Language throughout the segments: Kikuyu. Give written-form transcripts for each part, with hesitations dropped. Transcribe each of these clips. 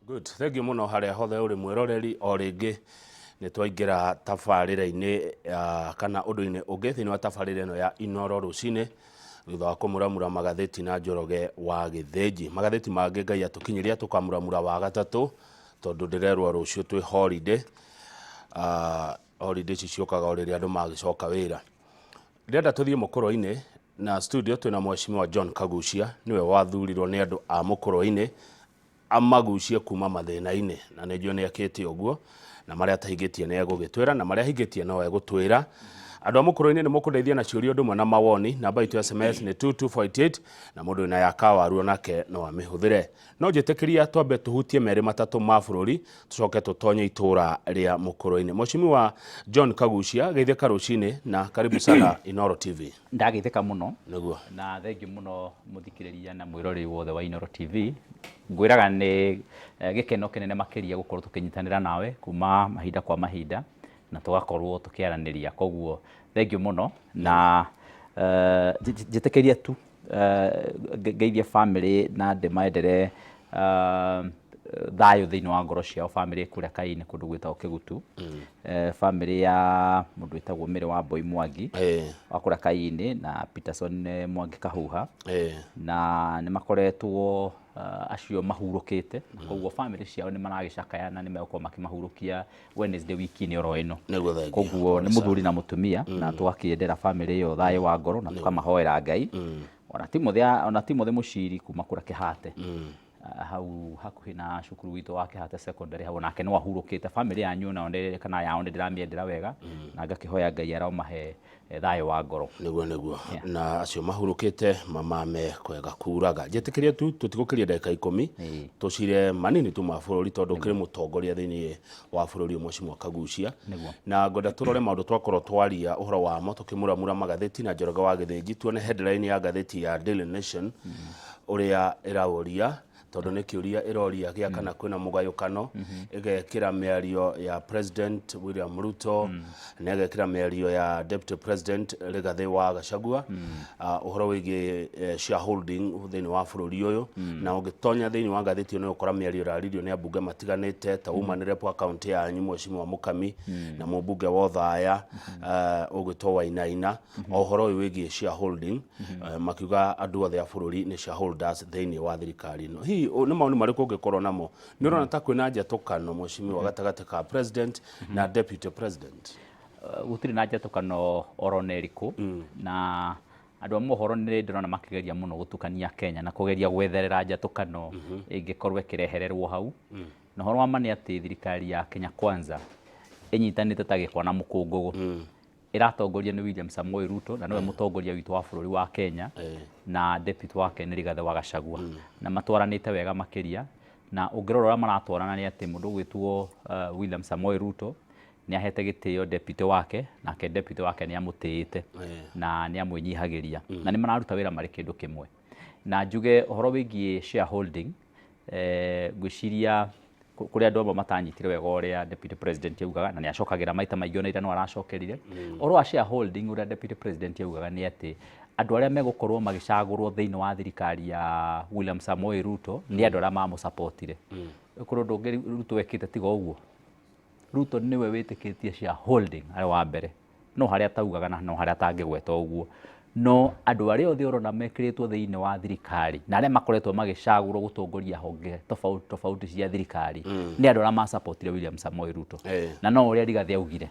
Good. Thank you mũno harĩa hothe ũrĩ mwĩroreri o rĩngĩ nĩ twaingĩra tabarĩra-inĩ kana ũndũ-inĩ ũngĩ thĩinĩ wa tabarĩra ĩno ya Inoro rũcinĩ thutha wa kũmuramura magathĩti na Njoroge wa Gĩthĩnji. Magathĩti mangĩ Ngai atũkinyĩria tũkamuramura wa gatatũ tondũ ndĩrerwo rũciũ twĩ holiday. Holiday ici ciũkaga o rĩrĩa andũ magĩcoka wĩra. Ndĩrenda tũthiĩ mũkũrũ-inĩ na studio twĩna Mheshimiwa John Kagucia nĩwe wathurirwo nĩ andũ a mũkũrũ-inĩ amagucie kuma mathĩna-inĩ na nĩ njũĩ nĩ ekĩte ũguo na marĩa atahingĩtie nĩ egũgĩtwĩra na marĩa ahingĩtie no egũtwĩra. Andũ a mũkũrũ-inĩ nĩ mũkũndeithia na ciũria ũndũ ũmwe na mawoni. Namba itũ ya SMS nĩ 22488 na mũndũ wĩna ya kawaru onake no amĩhũthĩre. No njĩtĩkĩria twambe tũhutie merĩ matatũ ma bũrũri tũcoke tũtonye itũra rĩa mũkũrũ-inĩ. Mheshimiwa John Kagucia, geithĩka rũcinĩ na karibu sana Inooro TV. Ndageithĩka mũno. Nĩguo. Na thengiũ mũno mũthikĩrĩria na mwĩroreri wothe wa Inooro TV. Ngwĩraga nĩ gĩkeno kĩnene makĩria gũkorwo tũkĩnyitanĩra nawe kuma mahinda kwa mahinda na tũgakorwo tũkĩaranĩria. Koguo thengiũ mũno na njĩtĩkĩria tu ngeithie famĩlĩ na ndĩmendere thayũ thĩinĩ wa ngoro ciao, famĩlĩ kũrĩa Kaĩ-inĩ kũndũ gwĩtagwo Kĩgutu. Famĩlĩ ya mũndũ wĩtagwo Mary Wambui Mwangi wa kũrĩa Kaĩ-inĩ na Peterson Mwangi Kahuha. Na nĩ makoretwo acio mahurũkĩte, na koguo famĩlĩ ciao nĩ maragĩcakaya na nĩ megũkorwo makĩmahurũkia Wednesday wiki-inĩ oro ĩno. Nĩguo thengiũ. Koguo nĩ mũthuri na mũtumia na tũgakĩendera famĩlĩ ĩyo thayũ wa ngoro na tũkamahoera Ngai. Ona Timothy, ona Timothy Mũciri kuma kũrĩa Kĩhate hau hakuhĩ na cukuru witũ wa Kĩhate Secondary hau onake no ahurũkĩte. Famĩlĩ yanyu onayo nĩ kana yao nĩ ndĩramĩendera wega na ngakĩhoya Ngai aromahe thayũ wa ngoro. Nĩguo nĩguo. Na acio mahurũkĩte mamame kwega kuraga. Njĩtĩkĩria tu tũtigũkĩria ndagĩka ikũmi tũcire manini tu ma bũrũri tondũ kĩrĩ mũtongoria thĩinĩ wa bũrũri ũyũ Mheshimiwa Kagucia. Na ngwenda tũrore maũndũ twakorwo twaria ũhoro wamo tũkĩmuramura magathĩti na Njoroge wa Gĩthĩnji tuone headline ya ngathĩti ya Daily Nation ũrĩa ĩraũria tondũ nĩ kĩũria ĩroria gĩa kana kwĩna mũgayũkano, ĩgekĩra mĩario ya President William Ruto na ĩgekĩra mĩario ya Deputy President Rigathĩ wa Gachagua ũhoro wĩgiĩ shareholding thĩinĩ wa bũrũri ũyũ. Na ũngĩtonya thĩinĩ wa ngathĩti ĩno nĩ ũgũkora mĩario ĩraririo nĩ ambunge matiganĩte ta woman rep wa kaũntĩ yanyu Mheshimiwa Mũkami na mũmbunge wa Othaya ũgwĩtwo Wainaina o ũhoro ũyũ wĩgiĩ shareholding, makiuga andũ othe a bũrũri nĩ shareholders thĩinĩ wa thirikari ĩno. Hihi nĩ maũndũ marĩkũ ũngĩkorwo namo? Nĩ ũrona ta kwĩna njatũkano Mheshimiwa gatagatĩ ka president na deputy president? Gũtirĩ na njatũkano oro na ĩrĩkũ, na andũ a mohoro nĩ ndĩrona makĩgeria mũno gũtukania Kenya na kũgeria gwetherera njatũkano ĩngĩkorwo ĩkĩrehererwo hau. Na ũhoro wa ma nĩ atĩ thirikari ya Kenya Kwanza ĩnyitanĩte ta gĩkwa na mũkũngũgũ. Ĩratongorio nĩ William Samoei Ruto na nĩwe mũtongoria witũ wa bũrũri wa Kenya na deputy wake nĩ Rigathĩ wa Gachagua. Na matwaranĩte wega makĩria, na ũngĩrora ũrĩa maratwarana nĩ atĩ mũndũ ũgwĩtwo William Samoei Ruto nĩ ahete gĩtĩo deputy wake, nake deputy wake nĩ amũtĩĩte na nĩ amwĩnyihagĩria na nĩ mararuta wĩra marĩ kĩndũ kĩmwe. Na njuge ũhoro wĩgiĩ shareholding, ngwĩciria kũrĩ andũ amwe matanyitire wega ũrĩa deputy president augaga na nĩ acokagĩra maita maingĩ ona ira no aracokerire. Ũhoro wa shareholding ũrĩa deputy president augaga nĩ atĩ andũ arĩa megũkorwo magĩcagũrwo thĩinĩ wa thirikari ya William Samoei Ruto nĩ andũ arĩa mamũsapotire. Kũrĩ ũndũ ũngĩ Ruto ekĩte tiga ũguo? Ruto nĩwe wĩtĩkĩtie shareholding arĩ wa mbere. No harĩa ataugaga na no harĩa atangĩgweta ũguo. No andũ arĩa othe ũrona mekĩrĩtwo thĩinĩ wa thirikari na arĩa makoretwo magĩcagũrwo gũtongoria honge tofauti tofauti cia thirikari nĩ andũ arĩa masapotire William Samoei Ruto. Na no ũrĩa Rigathĩ augire.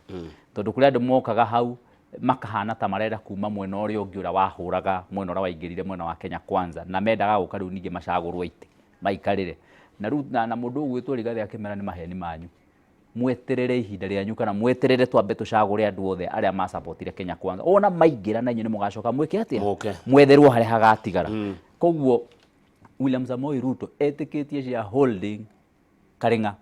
Tondũ kũrĩ andũ mokaga hau makahana ta marenda kuma mwena ũrĩa ũngĩ ũrĩa wahũraga mwena ũrĩa waingĩrire mwena wa Kenya Kwanza na mendaga gũka rĩu ningĩ macagũrwo itĩ maikarĩre. Na rĩu na mũndũ ũgwĩtwo Rigathĩ akĩmera nĩ maheni manyu. Mweterere ihinda rĩanyu kana mweterere twambe tũcagũre andũ othe arĩa masapotire Kenya Kwanza. Ona maingĩra na inyuĩ nĩ mũgacoka mwĩke atĩa? Mũke. Mwetherwo harĩa hagatigara. Koguo William Samoei Ruto etĩkĩtie shareholding karĩng'a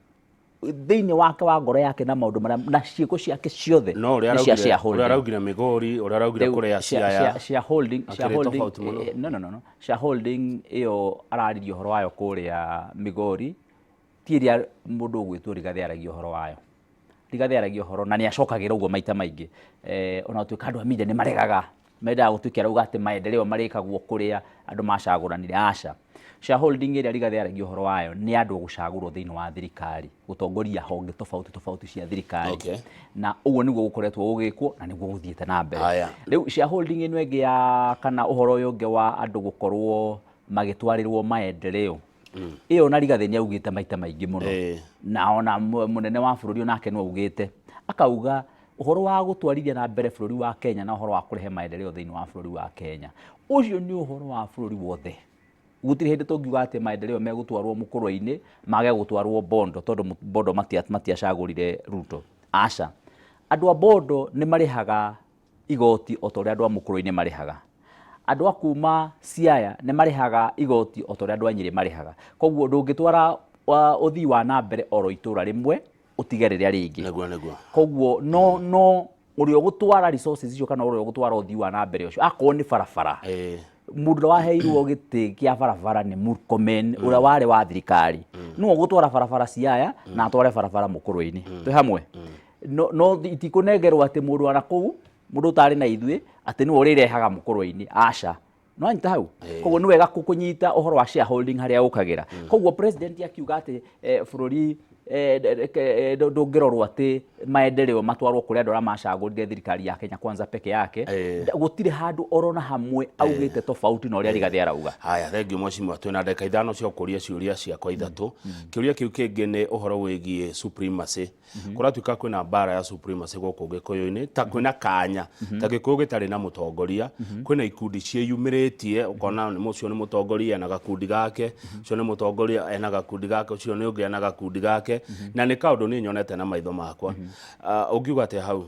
thĩinĩ wake wa ngoro yake na maũndũ marĩa na ciĩko ciake ciothe No ũrĩa nĩ cia araugire, ũrĩa shareholding. araugire Migori, ũrĩa araugire Rĩu kũrĩa Siaya. Shareholding, Akĩrĩ shareholding, tofauti mũno. no, no, no, no. Shareholding ĩyo araririe ũhoro wayo kũrĩa Migori ti ĩrĩa mũndũ ũgwĩtwo Rigathĩ aragia ũhoro wayo. Rigathĩ aragia ũhoro na nĩ acokagĩra ũguo maita maingĩ. Ona gũtuĩka andũ a media nĩ maregaga. Mendaga gũtuĩke arauga atĩ maendeleo marĩkagwo kũrĩa andũ macagũranire. Aca, shareholding ĩrĩa Rigathĩ aragia ũhoro wayo nĩ andũ gũcagũrwo thĩinĩ wa thirikari gũtongoria honge tofauti tofauti cia thirikari. Na ũguo nĩguo gũkoretwo gũgĩkwo na nĩguo gũthiĩte na mbere. Rĩu shareholding ĩno ĩngĩ ya kana ũhoro ũyũ ũngĩ wa andũ gũkorwo magĩtwarĩrwo maendeleo, ĩyo na Rigathĩ nĩ augĩte maita maingĩ mũno. Na ona mũnene wa bũrũri onake no augĩte, akauga ũhoro wa gũtwarithia na mbere bũrũri wa Kenya na ũhoro wa kũrehe maendeleo thĩinĩ wa bũrũri wa Kenya, ũcio nĩ ũhoro wa bũrũri wothe. Gũtirĩ hĩndĩ tũngiuga atĩ maendeleo megũtwarwo mũkũrwe-inĩ mage gũtwarwo Bondo tondũ Bondo matiacagũrire Ruto. Aca, andũ a Bondo nĩ marĩhaga igoti o ta ũrĩa andũ a mũkũrwe-inĩ marĩhaga. Andũ a kuma Siaya nĩ marĩhaga igoti o ta ũrĩa andũ a Nyĩrĩ marĩhaga. Koguo ndũngĩtwara ũthii wa na mbere oro itũra rĩmwe ũtige rĩrĩa rĩngĩ. Nĩguo, nĩguo. Koguo no ũrĩa ũgũtwara resources icio kana ũrĩa ũgũtwara ũthii wa na mbere ũcio, akorwo nĩ barabara, mũndũ ũrĩa waheirwo gĩtĩ kĩa barabara nĩ Murkomen ũrĩa warĩ wa thirikari, nĩwe ũgũtwara barabara Siaya na atware barabara mũkũrwe-inĩ. Twĩ hamwe? No itikũnengerwo atĩ mũndũ wa nakũu, mũndũ ũtarĩ na ithuĩ, atĩ nĩwe ũrĩrehaga mũkũrwe-inĩ. Aca, no anyita hau. Koguo nĩ wega kũnyita ũhoro wa shareholding harĩa ũkagĩra. Koguo president akiuga atĩ bũrũri ndũngĩrorwo atĩ maendeleo matwarwo kũrĩ andũ arĩa macagũrire thirikari ya Kenya Kwanza peke yake. Gũtirĩ handũ oro na hamwe augĩte tofauti na ũrĩa Rigathĩ arauga. Haya, thengiũ mheshimiwa, twĩna ndagĩka 5 cia kũria ciũria ciakwa 3. Kĩũria kĩu kĩngĩ nĩ ũhoro wĩgiĩ supremacy. Kũratuĩka kwĩna mbara ya supremacy gũkũ Gĩkũyũ-inĩ, ta kwĩna kanya ta Gĩkũyũ gĩtarĩ na mũtongoria, kwĩna ikundi ciĩyumĩrĩtie, ũkona ũcio nĩ mũtongoria ena gakundi gake, ũcio nĩ mũtongoria ena gakundi gake, ũcio nĩ ũngĩ ena gakundi gake, na nĩ kaũndũ niĩ nyonete na maitho makwa. Ũngiuga atĩa hau?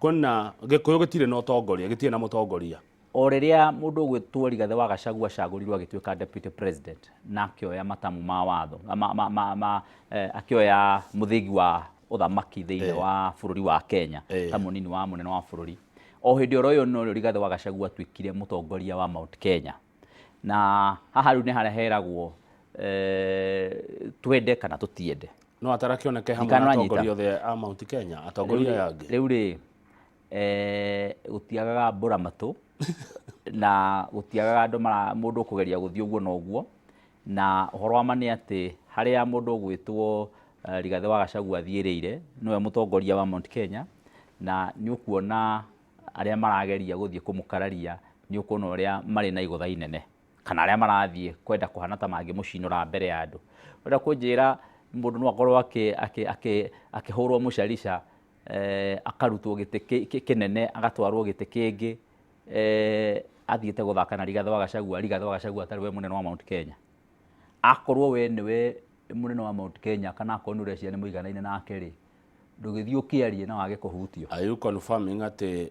Kwĩna Gĩkũyũ gĩtirĩ na ũtongoria, gĩtirĩ na mũtongoria. O rĩrĩa mũndũ ũgwĩtwo Rigathĩ wa Gachagua acagũrirwo agĩtuĩka deputy president na akĩoya matamu ma watho, akĩoya mũthĩgi wa ũthamaki thĩinĩ wa bũrũri wa Kenya ta mũnini wa mũnene wa bũrũri, o hĩndĩ oro ĩyo no Rigathĩ wa Gachagua atuĩkire mũtongoria wa Mount Kenya. Na haha rĩu nĩ harĩa heragwo twende kana tũtiende. No atarakĩoneke hamwe na atongoria othe a Mount Kenya, atongoria aya angĩ. Rĩu rĩ, gũtiagaga mbũra matũ na gũtiagaga andũ mũndũ ũkũgeria gũthiĩ ũguo na ũguo. Na ũhoro wa ma nĩ atĩ harĩa mũndũ ũgwĩtwo Rigathĩ wa Gachagua athiĩrĩire nĩwe mũtongoria wa Mount Kenya, na nĩ ũkuona arĩa marageria gũthiĩ kũmũkararia, nĩ ũkuona ũrĩa marĩ na igũtha inene kana arĩa marathiĩ kwenda kũhana ta mangĩmũcinũra mbere ya andũ. Ũrenda kũnjĩra mũndũ no akorwo akĩhũrwo mũcarica, akarutwo gĩtĩ kĩnene agatwarwo gĩtĩ kĩngĩ, athiĩte gũthaka na Rigathĩ wa Gachagua, Rigathĩ wa Gachagua atarĩ we mũnene wa Mount Kenya. Akorwo we nĩwe mũnene wa Mount Kenya kana akorwo nĩ ũreciria nĩ mũiganaine nake rĩ, ndũgĩthiĩ ũkĩarie na wage kũhutio. Are you confirming atĩ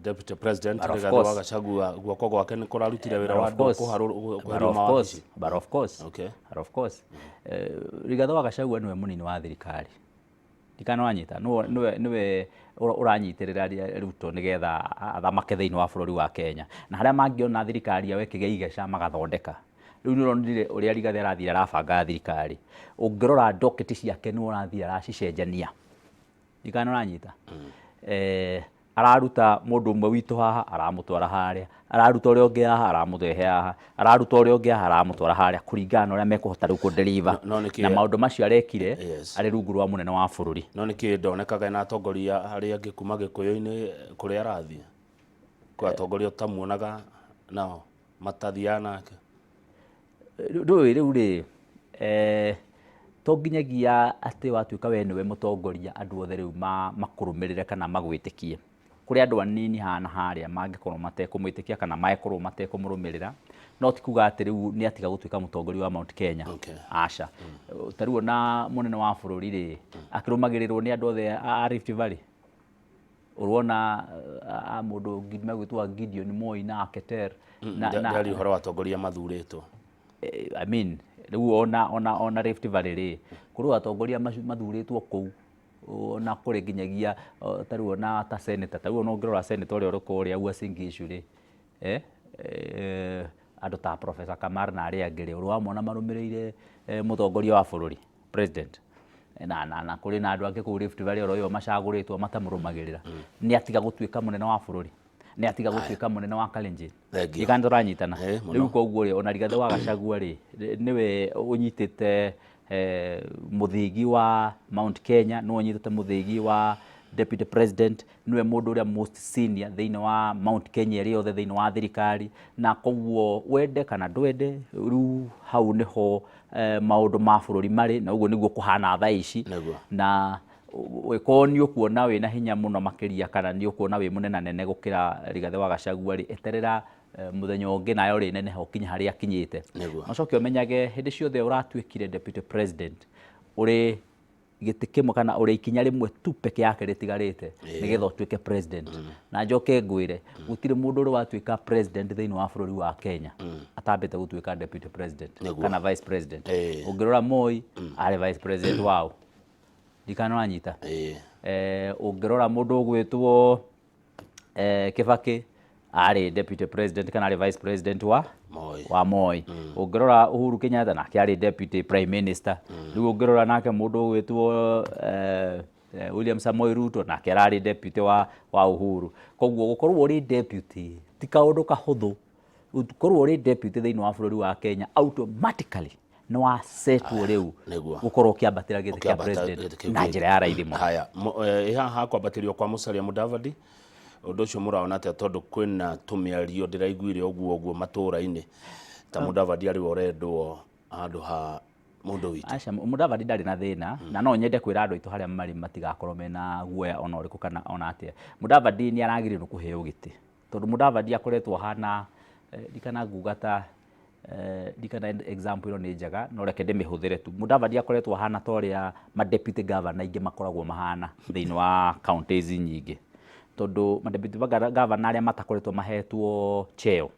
Deputy President Rigathĩ wa Gachagua guoko gwake nĩ kũrarutire wĩra wa kũherio mawabici? But of course. But of course. Rigathĩ wa Gachagua nĩwe mũnini wa thirikari. Ndikana wanyita, nĩwe ũranyitĩrĩra Ruto nĩgetha athamake thĩinĩ wa bũrũri wa Kenya. Na harĩa mangĩona thirikari yao ĩkĩgĩa igeca magathondeka. Rĩu nĩ ũronire ũrĩa Rigathĩ arathire arabanga thirikari. Ũngĩrora docket ciake nĩ ũrathire aracicenjania. Ndikana ũranyita. Araruta mũndũ ũmwe witũ haha aramũtwara harĩa, araruta ũrĩa ũngĩ haha aramũrehe haha, araruta ũrĩa ũngĩ haha aramũtwara harĩa, kũringana na ũrĩa mekũhota rĩu kũ-deliver. Na maũndũ macio arekire arĩ rungu rwa mũnene wa bũrũri. No nĩkĩ ndonekaga na atongoria arĩa angĩ kuma Gĩkũyũ-inĩ kũrĩa arathiĩ? Kwĩ atongoria ũtamuonaga nao matathiaga nake? Ndũĩ rĩu rĩ, to nginyagia atĩ watuĩka we nĩwe mũtongoria andũ othe rĩu makũrũmĩrĩre kana magwĩtĩkie. Kũrĩ andũ anini haha na harĩa mangĩkorwo matekũmwĩtĩkia kana mangĩkorwo matekũmũrũmĩrĩra, no ti kuga atĩ rĩu nĩ atiga gũtuĩka mũtongoria wa Mount Kenya. Aca. Ta rĩu ona mũnene wa bũrũri rĩ, akĩrũmagĩrĩrwo nĩ andũ othe a Rift Valley. Ũrona mũndũ megwĩtwo Gideon Moi na Keter. Ndari ũhoro wa atongoria mathurĩtwo. I mean, rĩu ona Rift Valley rĩ, kũrĩ atongoria mathurĩtwo kũu, ona kũrĩ nginyagia ta rĩu ona ta senator, ta rĩu ona ũngĩrora senator ũrĩa ũrĩ kũrĩa Uasin Gishu rĩ, andũ ta Professor Kamar na arĩa angĩ rĩ, ũrĩ wamona marũmĩrĩire mũtongoria wa bũrũri, president. Na kũrĩ na andũ angĩ kũu Rift Valley oro ĩyo macagũrĩtwo matamũrũmagĩrĩra. Nĩ atiga gũtuĩka mũnene wa bũrũri. Nĩ atiga gũtuĩka mũnene wa Kalenjin. Thengiũ. Kana tũranyitana? Eh, mũno. Rĩu koguo rĩ, ona Rigathĩ wa Gachagua rĩ, nĩwe ũnyitĩte mũthĩgi wa Mount Kenya, nĩwe ũnyitĩte mũthĩgi wa deputy president, nĩwe mũndũ ũrĩa most senior thĩinĩ wa Mount Kenya ĩrĩ yothe thĩinĩ wa thirikari, na koguo wende kana ndwende, rĩu hau nĩho maũndũ ma bũrũri marĩ, na ũguo nĩguo kũhana thaa ici. Nĩguo. Na ĩkorwo nĩ ũkuona wĩna hinya mũno makĩria kana nĩ ũkuona wĩ mũnenanene gũkĩra Rigathĩ wa Gachagua rĩ, eterera mũthenya ũngĩ nayo rĩneneha ũkinye harĩa akinyĩte. Nĩguo. Na ũcoke ũmenyage hĩndĩ ciothe ũratuĩkire deputy president, ũrĩ gĩtĩ kĩmwe kana ũrĩ ikinya rĩmwe tu peke yake rĩtigarĩte nĩgetha ũtuĩke president. Na njoke ngwĩre, gũtirĩ mũndũ ũrĩ watuĩka president thĩinĩ wa bũrũri wa Kenya atambĩte gũtuĩka deputy president Nĩguo. kana vice president. Ĩĩ. Ũngĩrora Moi arĩ vice president wao, ndikana ũranyita. Ĩĩ. Ũngĩrora mũndũ ũgwĩtwo Kibaki arĩ deputy president kana arĩ vice president wa Moi. wa Moi. Ũngĩrora Uhuru Kenyatta nake arĩ deputy prime minister. Rĩu ũngĩrora nake mũndũ ũgwĩtwo William Samoei Ruto nake ararĩ deputy wa Uhuru. Koguo gũkorwo ũrĩ deputy ti kaũndũ kahũthũ. Gũkorwo ũrĩ deputy thĩinĩ wa bũrũri wa Kenya automatically nĩ wasetwo rĩu Nĩguo. gũkorwo ũkĩambatĩra gĩtĩ kĩa Ũkĩambata president gĩtĩ kĩu na kĩngĩ. njĩra ya raithi mũno. Haya, ĩ haha kwambatĩrio kwa Musalia Mudavadi, ũndũ ũcio mũraona atĩa, tondũ kwĩna tũmĩario ndĩraiguire ũguo ũguo matũũra-inĩ ta Mudavadi arĩ we ũrendwo handũ ha mũndũ witũ? Aca, Mudavadi ndarĩ na thĩna, na no nyende kwĩra andũ aitũ harĩa marĩ matigakorwo mena guoya ona ũrĩkũ kana ona atĩa. Mudavadi nĩ aragĩrĩirwo kũheo gĩtĩ, tondũ Mudavadi akoretwo ahana ndikana nguga ta ndikana example ĩno nĩ njega, no reke ndĩmĩhũthĩre tu. Mudavadi akoretwo ahana ta ũrĩa ma deputy governor aingĩ makoragwo mahana thĩinĩ wa counties nyingĩ, tondũ ma deputy governor arĩa matakoretwo mahetwo cheo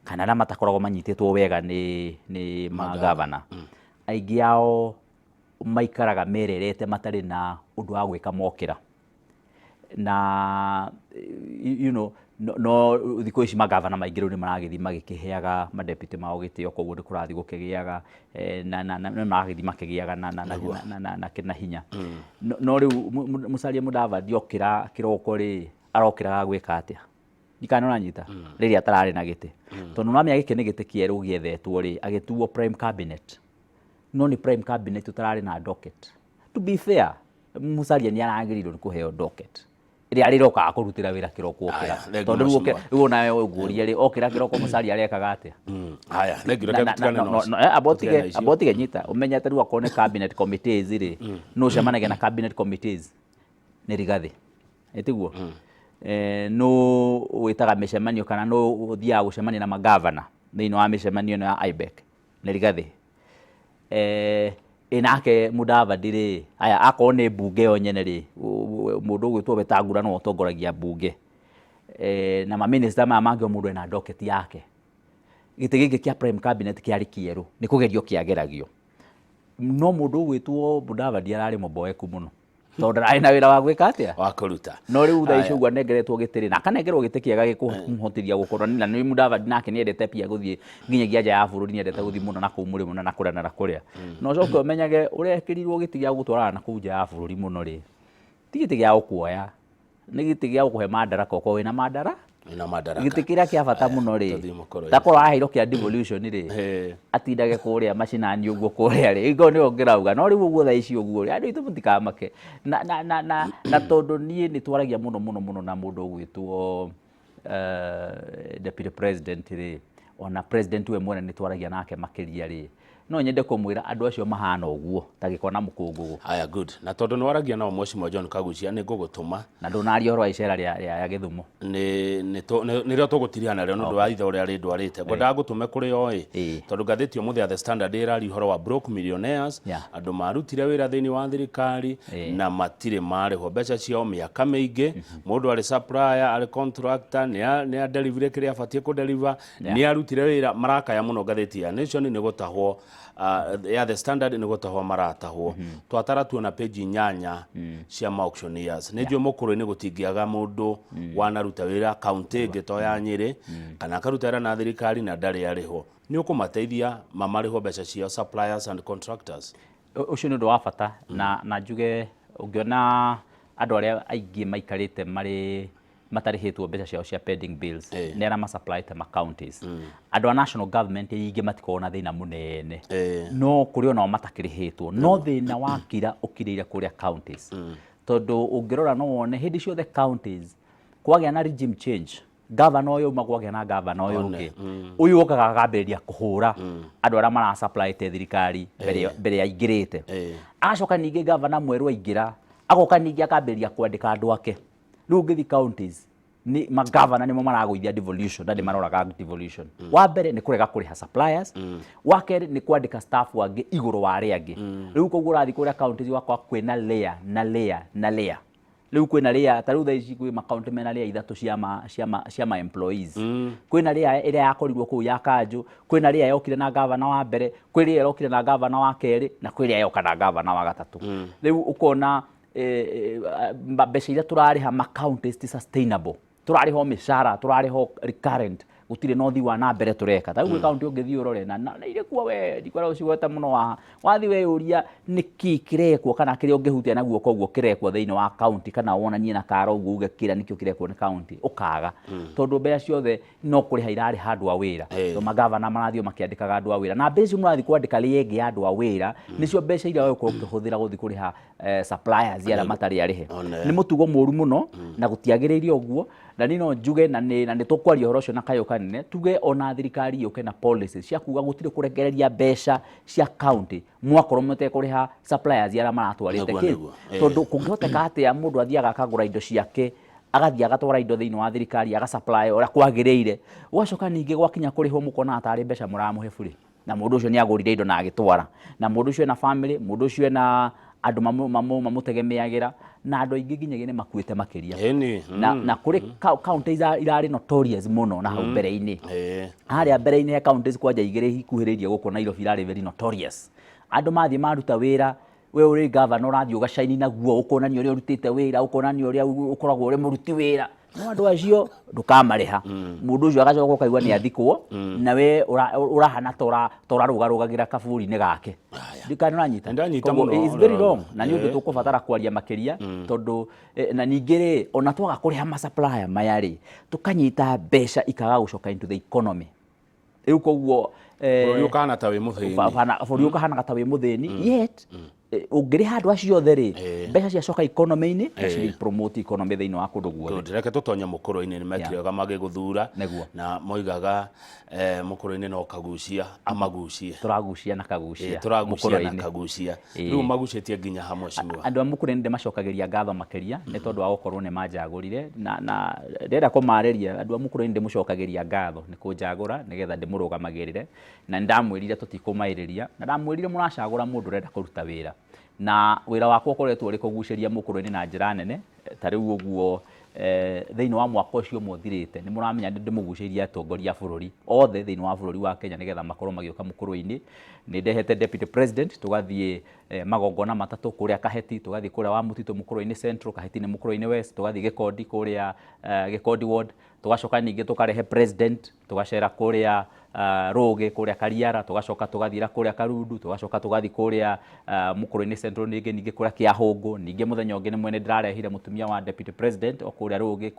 kana arĩa matakoragwo manyitĩtwo wega nĩ magavana, aingĩ ao maikaraga mererete matarĩ na ũndũ wa gwĩka mokĩra, na no thikũ ici magavana maingĩ rĩu nĩ maragĩthiĩ magĩkĩheaga madeputy mao gĩtĩo, koguo nĩ kũrathiĩ gũkĩgĩaga na nĩ maragĩthiĩ makĩgĩaga na hinya. No rĩu Musalia Mudavadi okĩra kĩroko rĩ, arokĩraga gwĩka atĩa? Ndikana ũranyita, rĩrĩa atararĩ na gĩtĩ, tondũ nĩwamenya gĩkĩ nĩ gĩtĩ kĩerũ gĩethetwo rĩ, agĩtuo prime cabinet, no nĩ prime cabinet ũtararĩ na docket. To be fair, Musalia nĩ aragĩrĩirwo nĩ kũheo docket ĩrĩa arĩrokaga kũrutĩra wĩra kĩroko okĩra. Aya, thengiũ. Tondũ rĩu Mheshimiwa. rĩu onawe ũngũrie rĩ, okĩra kĩroko Musalia arekaga atĩa? Haya, thengiũ, reke tũtigane na ũcio. Amba Tũtigane na ũtige icio. Amba ũtige, nyita, ũmenye atĩ rĩu akorwo nĩ cabinet committees rĩ, no ũcemanagia na cabinet committees nĩ Rigathĩ, ĩtiguo? No wĩtaga mĩcemanio kana no ũthiaga gũcemania na magavana thĩinĩ wa mĩcemanio ĩno ya IBEC nĩ Rigathĩ. Ĩ nake Mudavadi rĩ, aya akorwo nĩ mbunge yo nyene rĩ, mũndũ ũgwĩtwo Wetangula nĩwe ũtongoragia mbunge, na maminista maya mangĩ o mũndũ ena docket yake. Gĩtĩ gĩkĩ kĩa prime cabinet kĩarĩ kĩerũ, nĩ kũgerio kĩageragio, no mũndũ ũgwĩtwo Mudavadi ararĩ mũboeku mũno, tondũ ndararĩ na wĩra wa gwĩka atĩa? Wa kũruta. No rĩu thaa ici ũguo anengeretwo gĩtĩ rĩ, na akanengerwo gĩtĩ kĩega gĩkũmũhotithia gũkorwo na nĩ Mudavadi nake nĩ endete pia gũthiĩ nginyagia nja ya bũrũri, nĩ endete gũthiĩ mũno na kũu mũrĩmo na kũrĩa na kũrĩa. Na ũcoke ũmenyage ũrĩa ekĩrirwo gĩtĩ gĩa gũtwarana na kũu nja ya bũrũri mũno rĩ, ti gĩtĩ gĩa gũkuoya, nĩ gĩtĩ gĩa gũkũhe mandaraka, ũkorwo wĩna mandara Wĩna madaraka. Gĩtĩ kĩrĩa kĩa bata mũno rĩ, Tũthiĩ mũkoro-inĩ. Takorwo aheirwo kĩa devolution rĩ, atindage kũrĩa macinani ũguo kũrĩa rĩ, ĩngorwo nĩyo ngĩrauga. No rĩu ũguo thaa ici ũguo rĩ, andũ aitũ mũtikamake na tondũ niĩ nĩ twaragia mũno mũno mũno na mũndũ ũgwĩtwo deputy president rĩ, ona president we mwene nĩ twaragia nake makĩria rĩ, no nyende kũmwĩra andũ acio mahana ũguo ta gĩko na mũkũngũgũ. Haya, good. Na tondũ nĩ waragia nao, Mheshimiwa John Kaguchia, nĩ ngũgũtũma. Na ndũnaria ũhoro wa icera rĩa Gĩthumo. Nĩ nĩrĩo tũgũtiria narĩo nĩ ũndũ wa ithe ũrĩa rĩndwarĩte, ngwendaga ngũtũme kũrĩ o ĩ, tondũ ngathĩti ũmũthĩ ya The Standard ĩraria ũhoro wa broke millionaires, andũ marutire wĩra thĩinĩ wa thirikari na matirĩ marĩhwo mbeca ciao mĩaka mĩingĩ. Mũndũ arĩ supplier, arĩ contractor, nĩ adelivire kĩrĩa abatiĩ kũdeliver, nĩ arutire wĩra, marakaya mũno. Ngathĩti ya Nation nĩ gũtahwo, ya The Standard nĩ gũtahwo maratahwo. Twatara tuona page 8 cia ma auctioneers. Nĩ njũĩ mũkũrũ-inĩ gũtingĩaga mũndũ wanaruta wĩra kaunti ĩngĩ to ya Nyĩrĩ kana akaruta wĩra na thirikari na ndarĩ arĩhwo. Nĩ ũkũmateithia mamarĩhwo mbeca ciao, suppliers and contractors? Ũcio nĩ ũndũ wa bata, na njuge ũngĩona andũ arĩa aingĩ maikarĩte marĩ Matarĩhĩtwo mbeca ciao cia pending bills nĩ arĩa masupplyte ma counties. Andũ a national government aingĩ matikoragwo na thĩna mũnene, no kũrĩ onao matakĩrĩhĩtwo, no thĩna wa kira ũkirĩire kũrĩa counties, tondũ ũngĩrora no wone hĩndĩ ciothe counties kwagĩa na regime change, gavana ũyũ uma, kwagĩa na gavana ũyũ ũngĩ, ũyũ okaga akambĩrĩria kũhũra andũ arĩa marasupplyte thirikari mbere aingĩrĩte. Agacoka ningĩ gavana mwerũ aingĩra, agoka ningĩ akambĩrĩria kwandĩka andũ ake. Rĩu ũngĩthiĩ counties, nĩ magavana nĩmo maragũithia devolution, na nĩ maroraga devolution. Wa mbere nĩ kũrega kũrĩha suppliers, wa kerĩ nĩ kwandĩka staff angĩ igũrũ wa arĩa angĩ. Rĩu koguo ũrathiĩ kũrĩa counties, ũgakora kwĩna layer na layer na layer. Rĩu kwĩna layer, ta rĩu thaa ici kwĩ makaunti mena layer ithatũ cia ma employees. Kwĩna layer ĩrĩa yakorirwo kũu ya kanjũ, kwĩna layer yokire na gavana wa mbere, kwĩ layer ĩrokire na gavana wa kerĩ, na kwĩ layer yoka na gavana wa gatatũ. Rĩu ũkona mbeca iria tũrarĩha ma counties ti sustainable. Tũrarĩha o mĩcara, tũrarĩha o recurrent, gũtirĩ na ũthii wa na mbere tũreka. Ta rĩu gwĩ kaunti ũngĩthiĩ ũrore na irĩ kuo, we ndikwenda gũcigweta mũno, wa wathiĩ weyũria nĩkĩ kĩrekwo, kana kĩrĩa ũngĩhutia na guoko ũguo kĩrekwo thĩinĩ wa kaunti, kana wonanie na kara ũguo uge kĩrĩa nĩkĩo kĩrekwo nĩ kaunti, ũkaga, tondũ mbeca ciothe no kũrĩha irarĩha andũ a wĩra. Tondũ magavana marathiĩ o makĩandĩkaga andũ a wĩra, na mbeca icio mũrathiĩ kwandĩka rĩngĩ ya andũ a wĩra nĩcio mbeca iria ũgũkorwo ũkĩhũthĩra gũthiĩ kũrĩha suppliers arĩa matarĩ arĩhe. Nĩ mũtugo mũru mũno na gũtiagĩrĩire ũguo. Na niĩ no njuge, na nĩ tũkwaria ũhoro ũcio na kayũ kanene, tuge ona thirikari yũke na policies cia kuga gũtirĩ kũrekereria mbeca cia county mwakorwo mũtekũrĩha suppliers arĩa maratwarĩte kĩ. Tondũ kũngĩhoteka atĩa mũndũ athiaga akagũra indo ciake, agathiĩ agatwara indo thĩinĩ wa thirikari, agasupply ũrĩa kwagĩrĩire, gwacoka ningĩ gwakinya kũrĩhwo mũkona tarĩ mbeca mũramũhe burĩ, na mũndũ ũcio nĩ agũrire indo na agĩtwara, na mũndũ ũcio ena family, mũndũ ũcio ena andũ mamũtegemeagĩra, na andũ aingĩ nginyagia nĩ makuĩte makĩria. Na kũrĩ county irarĩ notorious mũno na hau mbere-inĩ. Harĩa mbere-inĩ he counties kwanja igĩrĩ ikuhĩrĩirie gũkũ Nairobi irarĩ very notorious. Andũ mathiĩ maruta wĩra, we ũrĩ governor ũrathiĩ ũgacaini naguo, ũkonania ũrĩa ũrutĩte wĩra, ũkonania ũrĩa ũkoragwo ũrĩ mũruti wĩra, no andũ acio ndũkamarĩha. Mũndũ ũcio agacoka ũkaigua nĩ athikwo, na we ũrahana ta ũrarũgarũgagĩra kaburi-inĩ gake. Ndikana ũranyita? Ndanyita. Koguo, Mũno. it's very wrong, na nĩ ũndũ tũkũbatara kwaria makĩria, tondũ na ningĩ rĩ, ona twaga kũrĩha ma supplier maya rĩ, tũkanyita mbeca ikaga gũcoka into the economy. Rĩu koguo Bũrũri ũkahana ta wĩ mũthĩni. Bũrũri ũkahanaga ta wĩ mũthĩni, yet ũngĩrĩha andũ acio othe rĩ, mbeca ciacoka economy-inĩ na ci promote economy thĩinĩ wa kũndũ guothe. Good. Reke tũtonye mũkũrũ-inĩ. Nĩ mekire wega magĩgũthura. Na moigaga mũkũrũ-inĩ no kagucia amagucie. Tũragucia na kagucia. Tũragucia na Mũkũrũ-inĩ. Kagucia. Rĩu magucĩtie nginya ha, mheshimiwa? Andũ a mũkũrũ-inĩ ndĩmacokagĩria ngatho makĩria nĩ tondũ wa gũkorwo nĩ manjagũrire, na ndĩrenda kũmarĩria andũ a mũkũrũ-inĩ, ndĩmũcokagĩria ngatho nĩ kũnjagũra nĩgetha ndĩmũrũgamagĩrĩre. Na nĩ ndamwĩrire tũtikũmaĩrĩria, na ndamwĩrire mũracagũra mũndũ ũrenda kũruta wĩra, na wĩra wakwa ũkoretwo ũrĩ kũgucĩria mũkũrũ-inĩ na njĩra nene. Ta rĩu ũguo thĩinĩ wa mwaka ũcio ũmwe ũthirĩte, nĩ mũramenya nĩ ndĩmũgucĩirie atongoria a bũrũri othe thĩinĩ wa bũrũri wa Kenya nĩgetha makorwo magĩũka mũkũrũ-inĩ. Nĩ ndehete deputy president, tũgathiĩ magongona matatũ kũrĩa Kaheti, tũgathiĩ kũrĩa wa Mũtitũ mũkũrũ-inĩ Central, Kaheti nĩ mũkũrũ-inĩ West, tũgathiĩ Gĩkondi kũrĩa Gĩkondi ward, tũgacoka ningĩ tũkarehe president, tũgacera kũrĩa Rũgĩ, kũrĩa Kariara, tũgacoka tũgathiĩra kũrĩa Karundu, tũgacoka tũgathiĩ kũrĩa mũkũrũ-inĩ Central ningĩ kũrĩa Kĩahũngũ. Ningĩ mũthenya ũngĩ nĩ mwene ndĩrarehire mũtumia wa deputy president o kũrĩa Rũgĩ,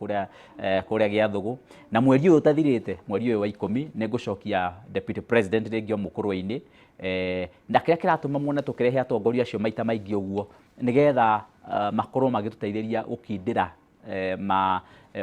kũrĩa Gĩathũgũ. Na mweri ũyũ ũtathirĩte, mweri ũyũ wa 10, nĩ ngũcokia deputy president rĩngĩ o mũkũrũ-inĩ. Na kĩrĩa kĩratũma muone tũkĩrehe atongoria acio maita maingĩ ũguo, nĩgetha makorwo magĩtũteithĩria gũkindĩra ma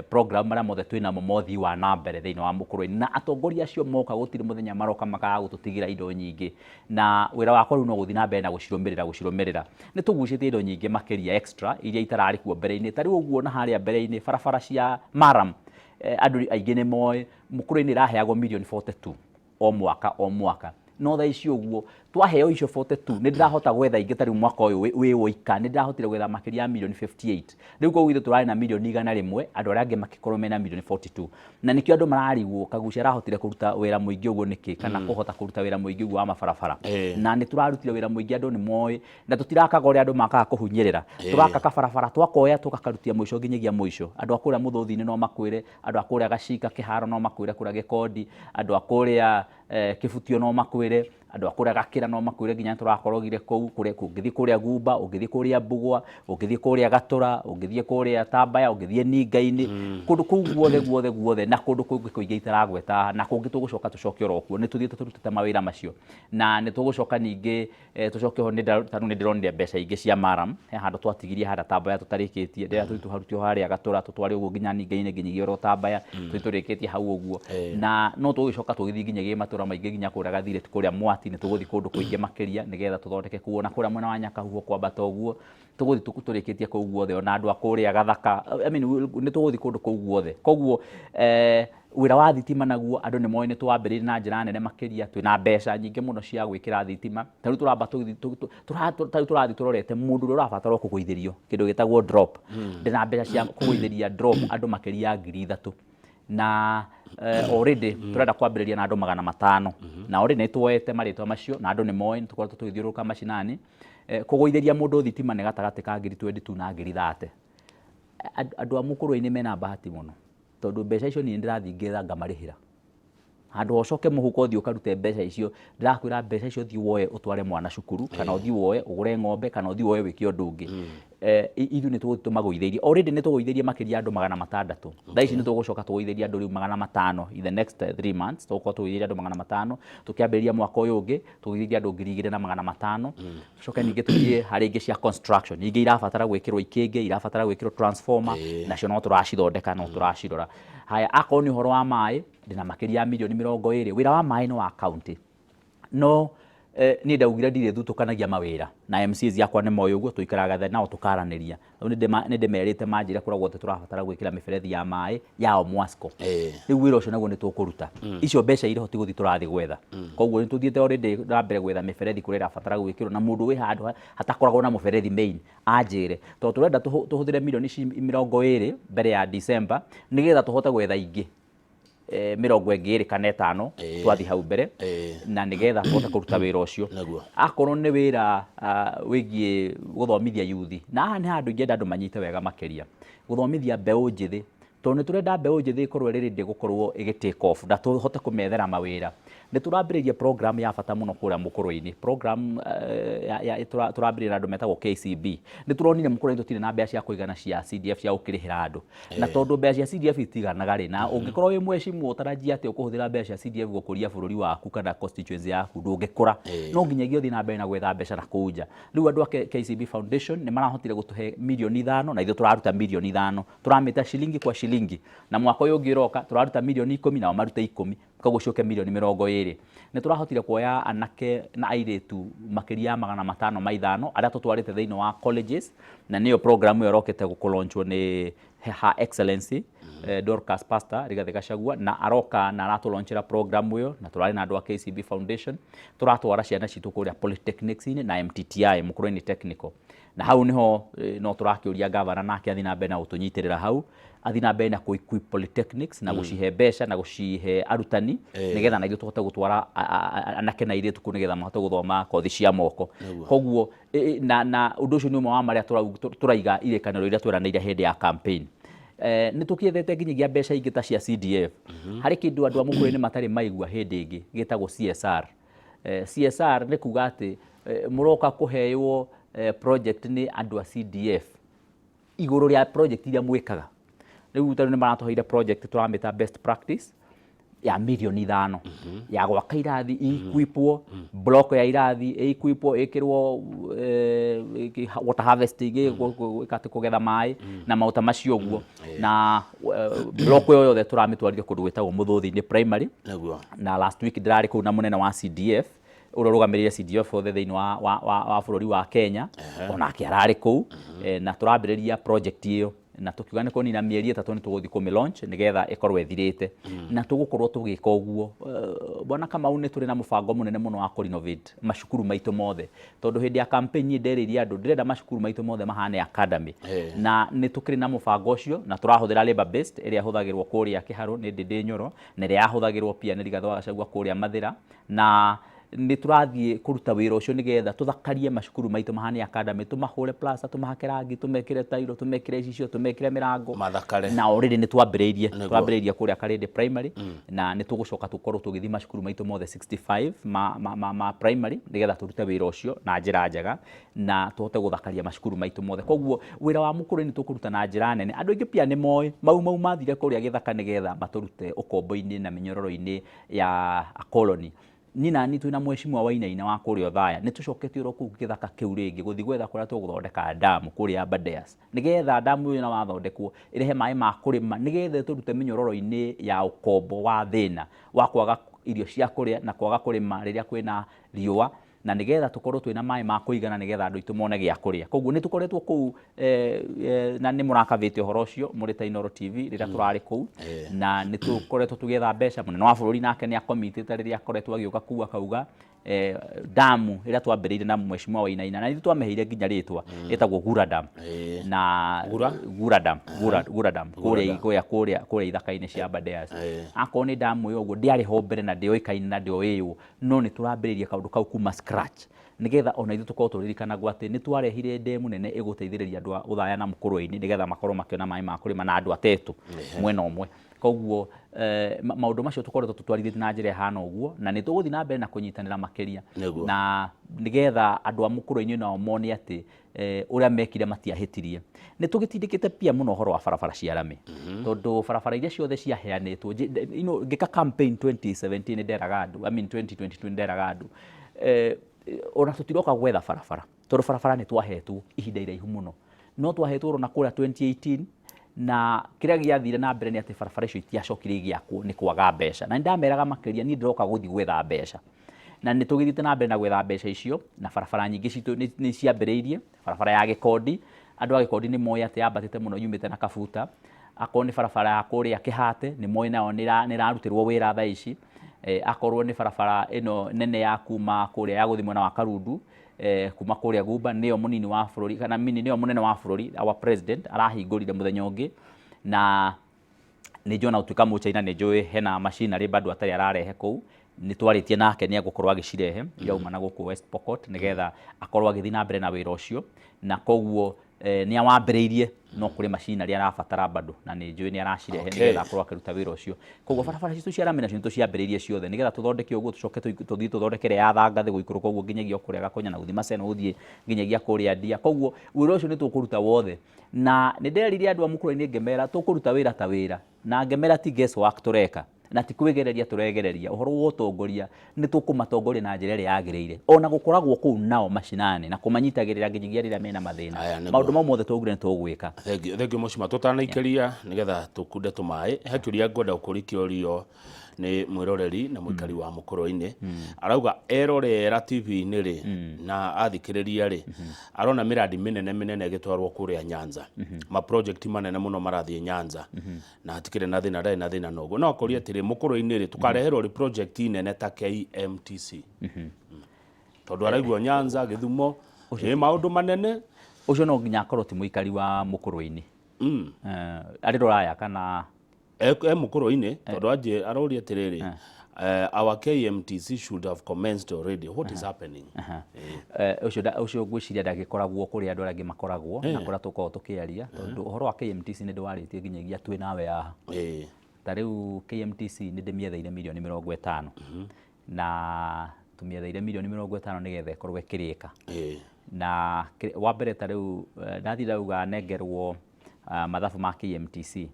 program marĩa mothe twĩ namo mothii wa na mbere thĩinĩ wa mũkũrũ-inĩ. Na atongoria acio moka, gũtirĩ mũthenya maroka makaga gũtũtigĩra indo nyingĩ, na wĩra wakwa rĩu no gũthiĩ na mbere na gũcirũmĩrĩra. Nĩ tũgucĩtie indo nyingĩ makĩria extra iria itararĩ kuo mbere-inĩ. Ta rĩu ũguo na harĩa mbere-inĩ, barabara cia maram, andũ aingĩ nĩ moĩ mũkũrũ-inĩ ĩraheagwo mirioni 42 o mwaka o mwaka, no thaa ici ũguo twaheo icio 42, nĩ ndĩrahota gwetha ingĩ. Ta rĩu mwaka ũyũ wĩ woika nĩ ndĩrahotire gwetha makĩria ya mirioni 58. Rĩu koguo ithuĩ tũrarĩ na mirioni 100, andũ arĩa angĩ makĩkorwo mena mirioni 42. Na nĩkĩo andũ mararigwo Kagucia arahotire kũruta wĩra mũingĩ ũguo nĩkĩ, kana kũhota kũruta wĩra mũingĩ ũguo wa mabarabara. Na nĩ tũrarutire wĩra mũingĩ, andũ nĩ moĩ, na tũtirakaga ũrĩa andũ makaga kũhunyĩrĩra. Tũraka kabarabara, twakoya tũgakarutia mũico nginyagia mũico. Andũ a kũrĩa Mũthũthi-inĩ no makwĩre, andũ a kũrĩa Gacika Kĩharo no makwĩre, kũrĩa Gĩkondi, andũ a kũrĩa Kĩbutio no makwĩre. Andũ a kũrĩa Gakĩra no makwĩre nginya tũrakorogire kũu, kũrĩa ũngĩthiĩ kũrĩa Gumba, ũngĩthiĩ kũrĩa Mbugua, ũngĩthiĩ kũrĩa Gatũra, ũngĩthiĩ kũrĩa Tambaya, ũngĩthiĩ Ninga-inĩ, kũndũ kũu guothe guothe guothe, na kũndũ kũngĩ kũingĩ itaragweta haha, na kũngĩ tũgũcoka tũcoke oro kuo. Nĩ tũthiĩte tũrutĩte mawĩra macio, na nĩ tũgũcoka ningĩ tũcoke ho. Ta rĩu nĩ ndĩronire mbeca ingĩ cia murram, he handũ twatigirie harĩa Tambaya tũtarĩkĩtie, ndĩrenda tũthiĩ tũharute o harĩa Gatũra tũtware ũguo nginya Ninga-inĩ, nginyagia oro Tambaya, tũthiĩ tũrĩkĩtie hau ũguo. Na no tũgũgĩcoka tũgĩthiĩ nginyagia matũra maingĩ, nginya kũrĩa Gathirĩti, kũrĩa Mwati, nĩ tũgũthiĩ kũndũ kũingĩ makĩria nĩgetha tũthondeke kuo, na kũrĩa mwena wa Nyakahuho kwambata ũguo, tũgũthiĩ tũrĩkĩtie kũu guothe, ona andũ a kũrĩa Gathaka, I mean, nĩ tũgũthiĩ kũndũ kũu guothe. Koguo wĩra wa thitima naguo andũ nĩ moĩ nĩ twambĩrĩirie na njĩra nene makĩria, twĩna mbeca nyingĩ mũno cia gwĩkĩra thitima. Ta rĩu tũramba ta rĩu tũrathiĩ tũrorete mũndũ ũrĩa ũrabatara kũgũithĩrio kĩndũ gĩtagwo drop. Ndĩna mbeca cia kũgũithĩria drop andũ makĩria ya 3,000, na already tũrenda kwambĩrĩria na andũ 500, na already nĩ tuoete marĩtwa macio na andũ nĩ moĩ, nĩ tũkoretwo tũgĩthiũrũrũka macinani. Kũgũithĩria mũndũ thitima nĩ gatagatĩ ka 22,000 na 30,000. Andũ a Mũkũrwe-inĩ mena bahati mũno, tondũ mbeca icio niĩ ndĩrathiĩ ngetha ngamarĩhĩra. Handũ ha ũcoke mũhuko ũthiĩ ũkarute mbeca icio, ndĩrakwĩra mbeca icio ũthiĩ woe ũtware mwana cukuru, kana ũthiĩ woe ũgũre ng'ombe, kana ũthiĩ woe wĩke ũndũ ũngĩ. Ithuĩ nĩ tũgũthiĩ tũmagũithĩirie. Already nĩ tũgũithĩirie makĩria andũ 600. Thaa ici nĩ tũgũcoka tũgũithĩrie andũ rĩu 500 in the next 3 months. Tũgũkorwo tũgũithĩirie andũ 500, tũkĩambĩrĩria mwaka ũyũ ũngĩ tũgũithĩrie andũ 2,500. Tũcoke ningĩ tũthiĩ harĩ ingĩ cia construction, ingĩ irabatara gwĩkĩrwo ikĩngĩ, irabatara gwĩkĩrwo transformer, nacio no tũracithondeka, no tũracirora. Haya, akorwo nĩ ũhoro wa maĩ, ndĩna makĩria ya mirioni 20. Wĩra wa maĩ nĩ wa county, no niĩ ndaugire ndirĩ thutũkanagia mawĩra, na MCAs yakwa nĩ moĩ ũguo, tũikaraga thĩ nao tũkaranĩria. Rĩu nĩ ndĩmerĩte manjĩre kũrĩa guothe tũrabatara gwĩkĩra mĩberethi ya maĩ ya Omwasco. Rĩu wĩra ũcio naguo nĩ tũkũruta. Icio mbeca irĩ ho, ti gũthiĩ tũrathiĩ gwetha. Koguo nĩ tũthiĩte already na mbere gwetha mĩberethi kũrĩa ĩrabatara gwĩkĩrwo, na mũndũ wĩ handũ hatakoragwo na mũberethi main anjĩre, tondũ tũrenda tũhũthĩre mirioni ici 20 mbere ya December, nĩgetha tũhote gwetha ingĩ 25 kana 5 twathiĩ hau mbere, na nĩgetha tũhote kũruta wĩra ũcio. Akorwo nĩ wĩra wĩgiĩ gũthomithia yuthi, na haha nĩ handũ ingĩenda andũ manyite wega makĩria, gũthomithia mbeũ njĩthĩ, tondũ nĩ tũrenda mbeũ njĩthĩ ĩkorwo ĩrĩ ready gũkorwo ĩgĩ take off na tũhote kũmethera mawĩra. Nĩ tũrambĩrĩria program ya bata mũno kũrĩa Mũkũrwe-inĩ, program tũrambĩrĩria na andũ metagwo KCB. Nĩ tũronire Mũkũrwe-inĩ tũtirĩ na mbeca cia kũigana cia CDF cia gũkĩrĩhĩra andũ, na tondũ mbeca cia CDF itiganaga rĩ, na ũngĩkorwo wĩ mheshimiwa ũtarajia atĩ ũkũhũthĩra mbeca cia CDF gũkũria bũrũri waku kana constituency yaku, ndũngĩkũra. No nginyagia ũthiĩ na mbere na gwetha mbeca na kũu nja. Rĩu andũ a KCB Foundation nĩ marahotire gũtũhe mirioni 5, na ithuĩ tũraruta mirioni 5, tũramĩta shilingi kwa shilingi, na mwaka ũyũ ũngĩ ũroka tũraruta mirioni 10, nao marute 10, koguo ciũke mirioni 20. Nĩ tũrahotire kuoya anake na airĩtu makĩria ya 505 arĩa tũtwarĩte thĩinĩ wa colleges, na nĩyo program ĩyo ĩrokĩte kũlaunchwo nĩ Her Excellency Dorcas Pastor Rigathĩ Gachagua, na aroka na aratũlaunchĩra program ĩyo, na tũrarĩ na andũ a KCB Foundation. Tũratwara ciana citũ kũrĩa polytechnics-inĩ na MTTI, Mukurweini Technical, na hau niho no tũrakĩũria gavana nake athiĩ na mbere na gũtũnyitĩrĩra hau, athiĩ na mbere na kũ-equip polytechnics na gũcihe mbeca na gũcihe arutani, nĩgetha na ithuĩ tũhote gũtwara anake na airĩtu kũu, nĩgetha mahote gũthoma kothi cia moko. Koguo na ũndũ ũcio nĩ ũmwe wa marĩa tũraiga irĩkanĩro iria tweranĩire hĩndĩ ya campaign. Nĩ tũkĩethete nginyagia mbeca ingĩ ta cia CDF. Harĩ kĩndũ andũ a Mũkũrwe-inĩ matarĩ maigua hĩndĩ ĩngĩ gĩtagwo CSR. CSR nĩ kuga atĩ mũroka kũheywo project nĩ andũ a CDF igũrũ rĩa project iria mwĩkaga. Rĩu tarĩu nĩ maratũheire project tũramĩta best practice ya mirioni 5 ya gwaka irathi, equipwo block ya irathi, equipwo, ĩkĩrwo water harvesting, gwĩka atĩ kũgetha maĩ na maũta macio ũguo, na block ĩyo yothe tũramĩtwarire kũndũ gwĩtagwo Mũthũthi-inĩ Primary. Na last week ndĩrarĩ kũu na mũnene wa CDF ũrĩa ũrũgamĩrĩire CDF othe thĩinĩ wa bũrũri wa Kenya, onake ararĩ kũu. Na tũrambĩrĩria project ĩyo, na tũkiuga nĩ kũnina mĩeri 3 nĩ tũgũthiĩ kũmĩ launch nĩgetha ĩkorwo ĩthirĩte, na tũgũkorwo tũgĩka ũguo. Bwana Kamau, nĩ tũrĩ na mũbango mũnene mũno wa kũ-renovate macukuru maitũ mothe, tondũ hĩndĩ ya campaign niĩ nderĩire andũ ndĩrenda macukuru maitũ mothe mahane academy, na nĩ tũkĩrĩ na mũbango ũcio, na tũrahũthĩra labor based ĩrĩa ĩhũthagĩrwo kũrĩa Kĩharũ nĩ Ndĩndĩ Nyoro, na ĩrĩa yahũthagĩrwo pia nĩ Rigathĩ wa Gachagua kũrĩa Mathĩra na Nĩ tũrathiĩ kũruta wĩra ũcio nĩgetha tũthakarie macukuru maitũ mahane academy, tũmahũre plaster, tũmahake rangi, tũmekĩre tairo, tũmekĩre icicio, tũmekĩre mĩrango. Mathakare. Na already nĩ twambĩrĩirie. Twambĩrĩirie kũrĩa Karĩndĩ Primary, na nĩ tũgũcoka tũkorwo tũgĩthiĩ macukuru maitũ mothe 65 ma primary nĩgetha tũrute wĩra ũcio na njĩra njega na tũhote gũthakaria macukuru maitũ mothe. Koguo wĩra wa Mũkũrũinĩ tũkũruta na njĩra nene. Andũ aingĩ pia nĩ moĩ Mau Mau mathire kũrĩa gĩthaka nĩgetha matũrute ũkombo-inĩ na mĩnyororo-inĩ ya akoloni. Niĩ na niĩ twĩna Mheshimiwa Wainaina wa kũrĩa Othaya nĩ tũcokete oro kũu gĩthaka kĩu rĩngĩ gũthiĩ gwetha kũrĩa tũgũthondeka ndamu kũrĩa Aberdares, nĩgetha ndamu ĩyo na wathondekwo ĩrehe maĩ ma kũrĩma, nĩgetha ĩtũrute mĩnyororo-inĩ ya ũkombo wa thĩna wa kwaga irio cia kũrĩa na kwaga kũrĩma rĩrĩa kwĩna riũa, na nĩgetha tũkorwo twĩna maĩ ma kũigana nĩgetha andũ aitũ mone gĩa kũrĩa. Koguo nĩ tũkoretwo kũu, na nĩ mũrakabĩte ũhoro ũcio mũrĩ ta Inooro TV rĩrĩa tũrarĩ kũu, na nĩ tũkoretwo tũgĩetha mbeca. Mũnene wa bũrũri nake nĩ akomitĩte rĩrĩa akoretwo agĩũka kũu akauga damu ĩrĩa twambĩrĩirie na Mheshimiwa Wainaina, na ithuĩ twamĩheire nginya rĩtwa, ĩtagwo Gura Dam. Na Gura? Gura Dam, Gura, Gura Dam, kũrĩa kũrĩa kũrĩa kũrĩa ithaka-inĩ cia Aberdares. Akorwo nĩ damu ĩyo ũguo ndĩarĩ ho mbere na ndĩoĩkaine na ndĩoĩywo, no nĩ tũrambĩrĩria kaũndũ kau kuma scratch nĩgetha ona ithuĩ tũkorwo tũririkanagwo atĩ nĩ twarehire ndemu nene ĩgũteithĩrĩria andũ a Othaya na Mũkũrwe-inĩ nĩgetha makorwo makĩona maĩ ma kũrĩma na andũ a Tetu mwena ũmwe. Koguo maũndũ macio tũkoretwo tũtwarithĩtie na njĩra ĩhana ũguo, na nĩ tũgũthiĩ na mbere na kũnyitanĩra makĩria, na nĩgetha andũ a Mũkũrwe-inĩ nao mone atĩ ũrĩa mekire matiahĩtirie. Nĩ tũgĩtindĩkĩte pia mũno ũhoro wa barabara cia rami, tondũ barabara iria ciothe ciaheanĩtwo, ngĩka campaign 2017 nĩ nderaga andũ, I mean 2022 nĩ nderaga andũ, ona tũtiroka gwetha barabara, tondũ barabara nĩ twahetwo ihinda iraihu mũno, no twahetwo ona kũrĩa 2018, na kĩrĩa gĩathire na mbere nĩ atĩ barabara icio itiacokire igĩakwo nĩ kwaga mbeca. Na nĩ ndameraga makĩria niĩ ndĩroka gũthiĩ gwetha mbeca, na nĩ tũgĩthiĩte na mbere na gwetha mbeca icio, na barabara nyingĩ citũ nĩ ciambĩrĩirie. Barabara ya Gĩkondi, andũ a Gĩkondi nĩ moĩ atĩ yambatĩte mũno yumĩte na Kabuta. Akorwo nĩ barabara ya kũrĩa Kĩhate, nĩ moĩ nayo nĩ ĩrarutĩrwo wĩra thaa ici. Akorwo nĩ barabara ĩno nene ya kuma kũrĩa ya gũthiĩ mwena wa Karundu, kuma kũrĩa Gumba, nĩyo mũnini wa bũrũri, kana mini nĩyo mũnene wa bũrũri, our president arahingũrire mũthenya ũngĩ. Na nĩ njũĩ ona gũtuĩka Mũchaina nĩ njũĩ hena machinery bado atarĩ ararehe kũu, nĩ twarĩtie nake nĩ egũkorwo agĩcirehe irauma na gũkũ West Pokot nĩgetha akorwo agĩthiĩ na mbere na wĩra ũcio. Na koguo nĩ awambĩrĩirie, no kũrĩ machinery arabatara bado, na nĩ njũĩ nĩ aracirehe nĩgetha akorwo akĩruta wĩra ũcio. Koguo barabara citũ cia rami nacio nĩ tũciambĩrĩirie ciothe nĩgetha tũthondeke ũguo, tũcoke tũthiĩ tũthondeke ĩrĩa ya Thangathĩ gũikũrũka ũguo nginyagia kũrĩa Gakonya na gũthiĩ Maseno gũthiĩ nginyagia kũrĩa Ndia. Koguo wĩra ũcio nĩ tũkũruta wothe, na nĩ nderire andũ a Mũkũrwe-inĩ ngĩmera tũkũruta wĩra ta wĩra, na ngĩmera ti guess work tũreka na ti kwĩgereria tũregereria. Ũhoro wa ũtongoria nĩ tũkũmatongoria na njĩra ĩrĩa yagĩrĩire, ona gũkoragwo kũu nao macinani na kũmanyitagĩrĩra nginyagia rĩrĩa mena mathĩna. Maũndũ mau mothe twaugire nĩ tũgwĩka. Thank you Mheshimiwa. Tũtanaikĩria nĩgetha tũkunde tũmaĩ, he kĩũria ngwenda gũkũria kĩũrio nĩ mwĩroreri na mũikari wa Mũkũrwe-inĩ. Arauga erorera TV-inĩ rĩ, na athikĩrĩria rĩ, arona mĩradi mĩnene mĩnene ĩgĩtwarwo kũrĩa Nyanza, ma project manene mũno marathiĩ Nyanza, na hatikĩrĩ na thĩna, ndarĩ na thĩna na ũguo. No akoria atĩrĩ, Mũkũrwe-inĩ rĩ, tũkareherwo rĩ project nene ta KMTC? Tondũ araigua Nyanza, Gĩthumo, ĩ maũndũ manene. Ũcio no nginya akorwo ti mũikari wa Mũkũrwe-inĩ. Arĩ rũraya kana E Mũkũrwe-inĩ, tondũ anjĩ aroria atĩrĩrĩ, our KMTC should have commenced already, what is happening? Ũcio ũcio ngwĩciria ndagĩkoragwo kũrĩa andũ arĩa angĩ makoragwo na kũrĩa tũkoragwo tũkĩaria, tondũ ũhoro wa KMTC nĩ ndĩwarĩtie nginyagia twĩ nawe haha. Ta rĩu KMTC nĩ ndĩmĩetheire mirioni 50, na tũmĩetheire mirioni 50 nĩgetha ĩkorwo ĩkĩrĩka. Na wa mbere ta rĩu ndathiĩ ndauga nengerwo mathabu ma KMTC,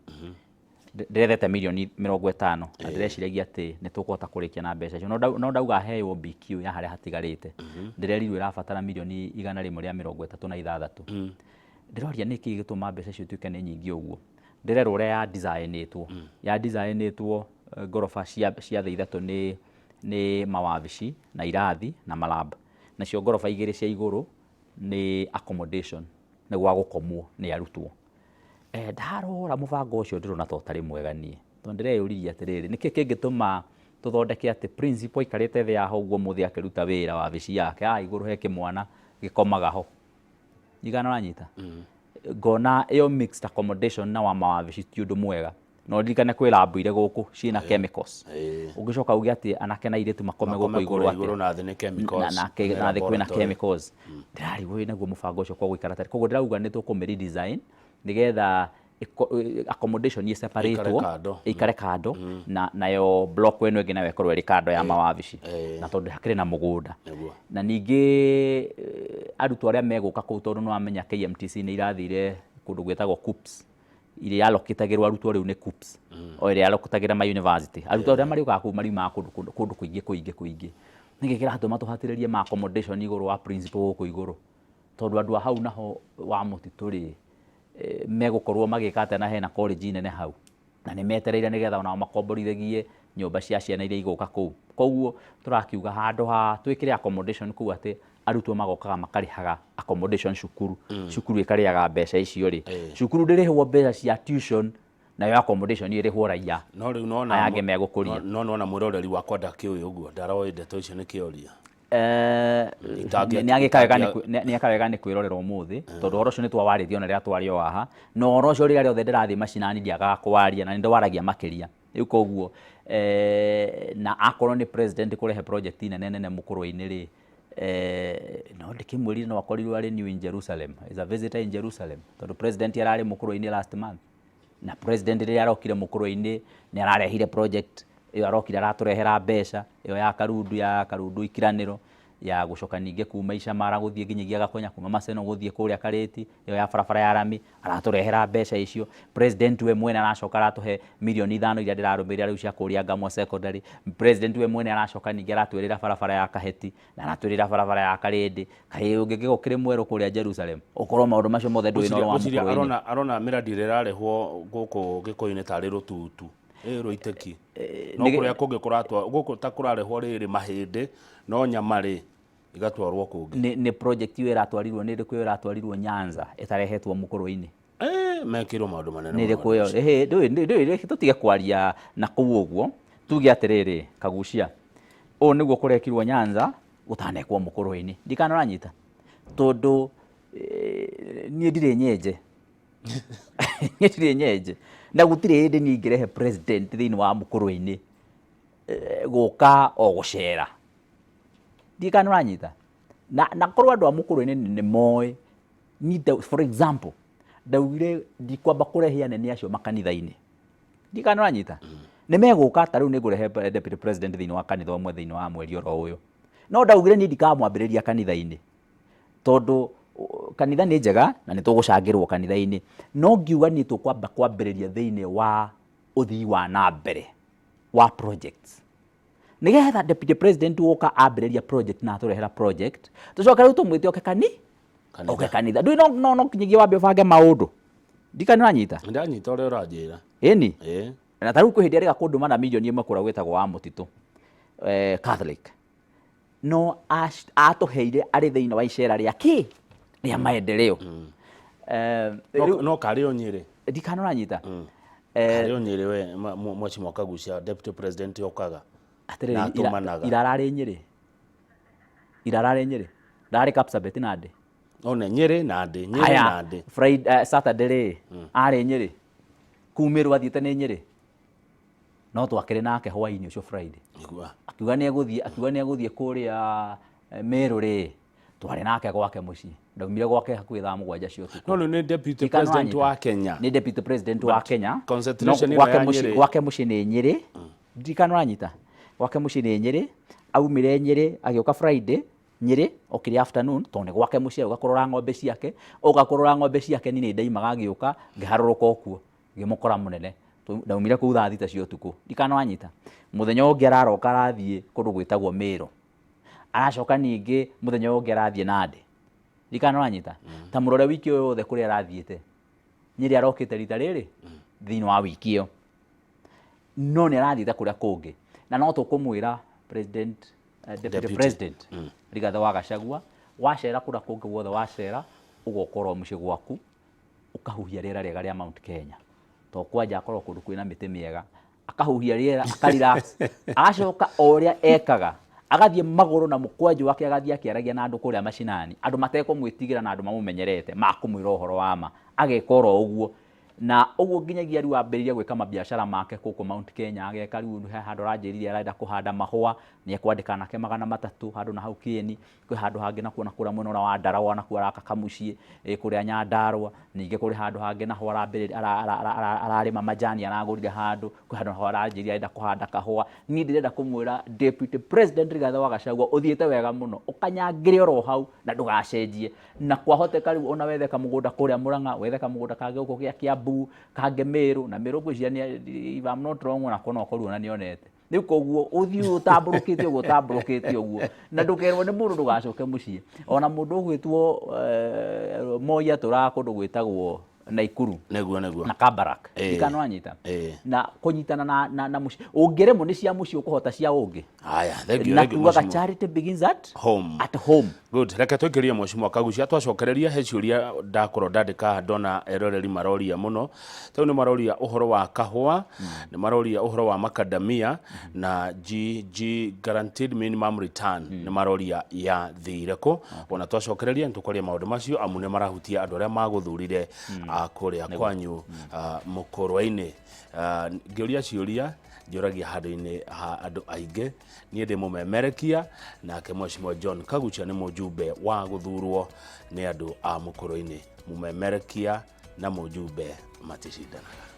ndĩrethete mirioni 50 na ndĩreciragia atĩ nĩ tũkũhota kũrĩkia na mbeca icio, no ndauga heo BQ ya harĩa hatigarĩte, ndĩrerirwo ĩrabatara mirioni 136. Ndĩroria nĩkĩ gĩtũma mbeca icio ituĩke nĩ nyingĩ ũguo. Ndĩrerwo ũrĩa ya designĩtwo, ya designĩtwo ngoroba cia thĩ ithatũ nĩ mawabici na irathi na malab, nacio ngoroba igĩrĩ cia igũrũ nĩ accommodation, nĩ gwa gũkomwo nĩ arutwo. Ndarora mũbango ũcio ndĩrona ta ũtarĩ mwega niĩ, tondũ ndĩreyũririe atĩrĩrĩ, nĩkĩ kĩngĩtũma tũthondeke atĩ principal aikarĩte thĩ haha ũguo mũthĩ akĩruta wĩra wabici yake, haha igũrũ he kĩmwana gĩkomaga ho. Igana ũranyita? Ngona ĩyo mixed accommodation na wa mawabici ti ũndũ mwega. No ririkane kwĩ lab irĩ gũkũ ciĩna chemicals. Ũngĩcoka uge atĩ anake na airĩtu makome gũkũ Makome igũrũ kũrĩa atĩa? Igũrũ na thĩ nĩ chemicals. Na Nĩ na thĩ kwĩna laboratory. Chemicals. Ndĩrarigwo ĩ naguo mũbango ũcio kwa gũikara atĩa. Koguo ndĩrauga nĩ tũkũmĩ redesign nĩgetha accommodation ĩ separatwo. Kando. Ĩikare kando, na nayo block ĩno ĩngĩ nayo ĩkorwo ĩrĩ kando ya mawabici, na tondũ hakĩrĩ na mũgũnda. Na ningĩ arutwo arĩa megũka kũu, tondũ nĩ wamenya KMTC nĩ irathire kũndũ gwĩtagwo KUCCPS, iria yalokĩtagĩrwo arutwo rĩu nĩ KUCCPS o ĩrĩa yalokĩtagĩra ma university. Arutwo arĩa marĩũkaga kũu mariumaga kũndũ kũingĩ kũingĩ kũingĩ. Nĩkĩ kĩratũma tũhatĩrĩrie ma accommodation igũrũ wa principal gũkũ igũrũ? Tondũ andũ a hau naho wa mũtitũ rĩ, megũkorwo magĩka atĩa na hena college nene hau, na nĩ metereire nĩgetha onao makomborithagie nyũmba cia ciana iria igũka kũu. Koguo tũrakiuga handũ ha twĩkĩre accommodation kũu, atĩ arutwo magokaga makarĩhaga accommodation cukuru, cukuru ĩkarĩaga mbeca icio rĩ, cukuru ndĩrĩhwo mbeca cia tuition, nayo accommodation ĩrĩhwo raia No rĩu nona aya angĩ megũkũria. No nona mwĩroreri wakwa ndakĩũĩ ũguo, ndaroĩ ndeto icio nĩ kĩoria. Nĩ eka wega nĩ kwĩrorera ũmũthĩ, tondũ ũhoro ũcio nĩ twawarĩtie ona rĩrĩa twarĩ o haha, na ũhoro ũcio rĩrĩa rĩothe ndĩrathiĩ macinani ndiagaga kwaria, na nĩ ndwaragia makĩria rĩu. Koguo na akorwo nĩ president kũrehe project nene nene mũkũrwe-inĩ rĩ, no ndĩkĩmwĩrire no akorirwo arĩ new in Jerusalem, is a visitor in Jerusalem, tondũ president ararĩ mũkũrwe-inĩ last month, na president rĩrĩa arokire mũkũrwe-inĩ nĩ ararehire project ĩyo, arokire aratũrehera mbeca ĩyo ya Karundu ikiranĩro ya gũcoka ningĩ kuma Icamara gũthiĩ nginyagia Gakonya, kuma Maseno gũthiĩ kũrĩa Karĩti, ĩyo ya barabara ya rami, aratũrehera mbeca icio. President we mwene aracoka aratũhe mirioni 5 iria ndĩrarũmĩrĩra rĩu cia kũrĩa Ngamwa Secondary. President we mwene aracoka ningĩ aratwĩrĩra barabara ya Kaheti na aratwĩrĩra barabara ya Karĩndĩ. Kaĩ ũngĩkĩgwo kĩrĩ mwerũ kũrĩa Jerusalem, ũkorwo maũndũ macio mothe ndũĩ na ũhoro wa Ngwĩciria mũkũrwe-inĩ. Arona mĩradi ĩrĩa ĩrarehwo gũkũ Gĩkũyũ-inĩ tarĩ rũtutu ĩ rũitĩki, no kũrĩa kũngĩ kũratwa gũkũ ta kũrarehwo rĩrĩ mahĩndĩ, no nyama rĩ igatwarwo kũngĩ. Nĩ project ĩyo ĩratwarirwo, nĩ ĩrĩkũ ĩyo ĩratwarirwo Nyanza ĩtarehetwo mũkũrwe-inĩ? Mekĩrwo maũndũ manene Nĩ mũno. Ĩrĩkũ ĩyo? Ĩhĩ, ndũĩ tũtige kwaria na kũu ũguo, tuge atĩrĩrĩ, Kagucia, ũũ nĩguo kũrekirwo Nyanza gũtanekwo mũkũrwe-inĩ. Ndikana ũranyita, tondũ niĩ ndirĩ nyenje, niĩ ndirĩ nyenje, na gũtirĩ hĩndĩ niĩ ingĩrehe president thĩinĩ wa mũkũrwe-inĩ gũka o gũcera. Ndikana ũranyita, na korwo andũ a mũkũrwe-inĩ nĩ moĩ ni for example ndaugire ndikwamba kũrehe anene acio makanitha-inĩ. Ndikana ũranyita, nĩ megũka. Ta rĩu nĩ ngũrehe deputy president thĩinĩ wa kanitha ũmwe thĩinĩ wa mweri oro ũyũ, no ndaugire niĩ ndikamwambĩrĩria kanitha-inĩ, tondũ kanitha nĩ njega na nĩ tũgũcangĩrwo kanitha-inĩ, no ngiuga niĩ tũkwamba kwambĩrĩria thĩinĩ wa ũthii wa na mbere wa projects, nĩgetha deputy president woka ambĩrĩria project na atũrehera project, tũcoke rĩu tũmwĩte oke kani Kanitha. Oke kanitha. Ndũĩ no kinyagia wambe ũbange maũndũ. Ndikana ũranyita? Ndanyita ũrĩa ũranjĩra. Ĩni. Ĩ. Na ta rĩu kwĩ hĩndĩ arĩga kũndũma na mirioni 1 kũrĩa gwĩtagwo wa mũtitũ Catholic, no atũheire arĩ thĩinĩ wa icera rĩa kĩ rĩa maendeleo. No no karĩ o Nyĩrĩ. Ndikana ũranyita. Karĩ o Nyĩrĩ we Mheshimiwa Kagucia, deputy president okaga na Atĩrĩrĩ, atũmanaga. Irararĩ Nyĩrĩ, irararĩ Nyĩrĩ, ndarĩ Kapsabet Nandi. One Nyĩrĩ, Nandi, Nyĩrĩ. Haya. Nandi. Friday, Saturday rĩ, arĩ Nyĩrĩ kumĩrwo athiĩte nĩ Nyĩrĩ, no twakĩrĩ nake hwaĩ-inĩ ũcio Friday. Igua. Akiuga nĩ egũthiĩ kũrĩa Meru rĩ, twarĩ nake gwake mũciĩ, ndaumire gwake hakuhĩ thaa 7 cia ũtukũ. No rĩu nĩ deputy Ndikana president ũranyita? wa Kenya. Nĩ deputy president wa Kenya. Concentration No, ĩno gwake ya mũciĩ Nyĩrĩ. Gwake mũciĩ nĩ Nyĩrĩ. Ndikana ũranyita? Gwake mũciĩ nĩ Nyĩrĩ, aumire Nyĩrĩ agĩũka Friday Nyĩrĩ, okire afternoon, tondũ nĩ gwake mũciĩ, oka kũrora ng'ombe ciake, oka kũrora ng'ombe ciake. Niĩ nĩ ndaimaga agĩũka, ngĩharũrũka o kuo ngĩmũkora mũnene. Ndaumire kũu thaa 6 cia ũtukũ. Ndikana wanyita? Mũthenya ũngĩ araroka arathiĩ kũndũ gwĩtagwo Mĩrũ, aracoka ningĩ mũthenya ũngĩ arathiĩ Nandi. Ndikana ũranyita? Ta mũrore wiki ũyũ yothe kũrĩa arathiĩte. Nyĩrĩ arokĩte rita rĩrĩ thĩinĩ wa wiki ĩyo, no nĩ arathiĩte kũrĩa kũngĩ, na no tũkũmwĩra president, deputy, Deputy. President Rigathĩ wa Gachagua, wacera kũrĩa kũngĩ guothe wacera, ũgoka oro mũciĩ gwaku ũkahuhia rĩera rĩega rĩa Mount Kenya, to kwanja akorwo kũndũ kwĩna mĩtĩ mĩega, akahuhia rĩera, akarelax, agacoka o ũrĩa ekaga, agathiĩ magũrũ na mũkwanjũ wake, agathiĩ akĩaragia na andũ kũrĩa macinani, andũ matekũmwĩtigĩra na andũ mamũmenyerete makũmwĩra ũhoro wa ma, ageka oro ũguo. Na ũguo nginyagia rĩu ambĩrĩria gwĩka mabiacara make gũkũ Mount Kenya, ageka rĩu he handũ aranjĩrire arenda kũhanda mahũa, nĩ ekwandĩka anake 300 handũ na hau Kieni. Kwĩ handũ hangĩ nakuo na kũrĩa mwena ũrĩa wa Ndarawa nakuo araka kamuciĩ kũrĩa Nyandarua. Ningĩ kũrĩ handũ hangĩ naho arambĩrĩria ararĩma majani aragũrire handũ. Kwĩ handũ naho aranjĩrire arenda kũhanda kahũa. Niĩ ndĩrenda kũmwĩra Deputy President Rigathĩ wa Gachagua ũthiĩte wega mũno, ũkanyangĩre oro hau na ndũgacenjie. Na kwahoteka rĩu ona wethe kamũgũnda kũrĩa Murang'a, wethe kamũgũnda kangĩ gũkũ gĩa Kiambu, kangĩ Meru, na Meru ngwĩciria if I'm not wrong onako no akorwo ona nĩonete. Rĩu koguo ũthiĩ ũtambũrũkĩte ũguo ũtambũrũkĩte ũguo na ndũkerwo nĩ mũndũ ndũgacoke mũciĩ. Ona mũndũ ũgwĩtwo Moi atũraga kũndũ gwĩtagwo Naikuru. Nĩguo nĩguo. Na Kabarak. Ndikana wanyita. Na kũnyitana na mũciĩ. Ũngĩremwo nĩ cia mũciĩ ũkũhota cia ũngĩ. Haya, thank you. Na tugaga charity begins at home. At home. Good. Reke tũingĩrie Mheshimiwa Kaguchia twacokereria he ciũria ndakorwo ndandĩka haha ndona eroreri maroria mũno. Tau nĩ maroria ũhoro wa kahũa, nĩ maroria ũhoro wa macadamia na GG guaranteed minimum return nĩ maroria ya thire kũ. Ona twacokereria nĩ tũkwaria maũndũ macio amu nĩ marahutia andũ arĩa magũthurire kũrĩa kwanyu mũkũrwe-inĩ. Ngĩũria ciũria njũragia handũ-inĩ ha andũ aingĩ. Niĩ ndĩ mũmemerekia nake Mheshimiwa John Kaguchia nĩ mũjumbe wa gũthurwo nĩ andũ a mũkũrwe-inĩ. Mũmemerekia na mũjumbe maticindanaga.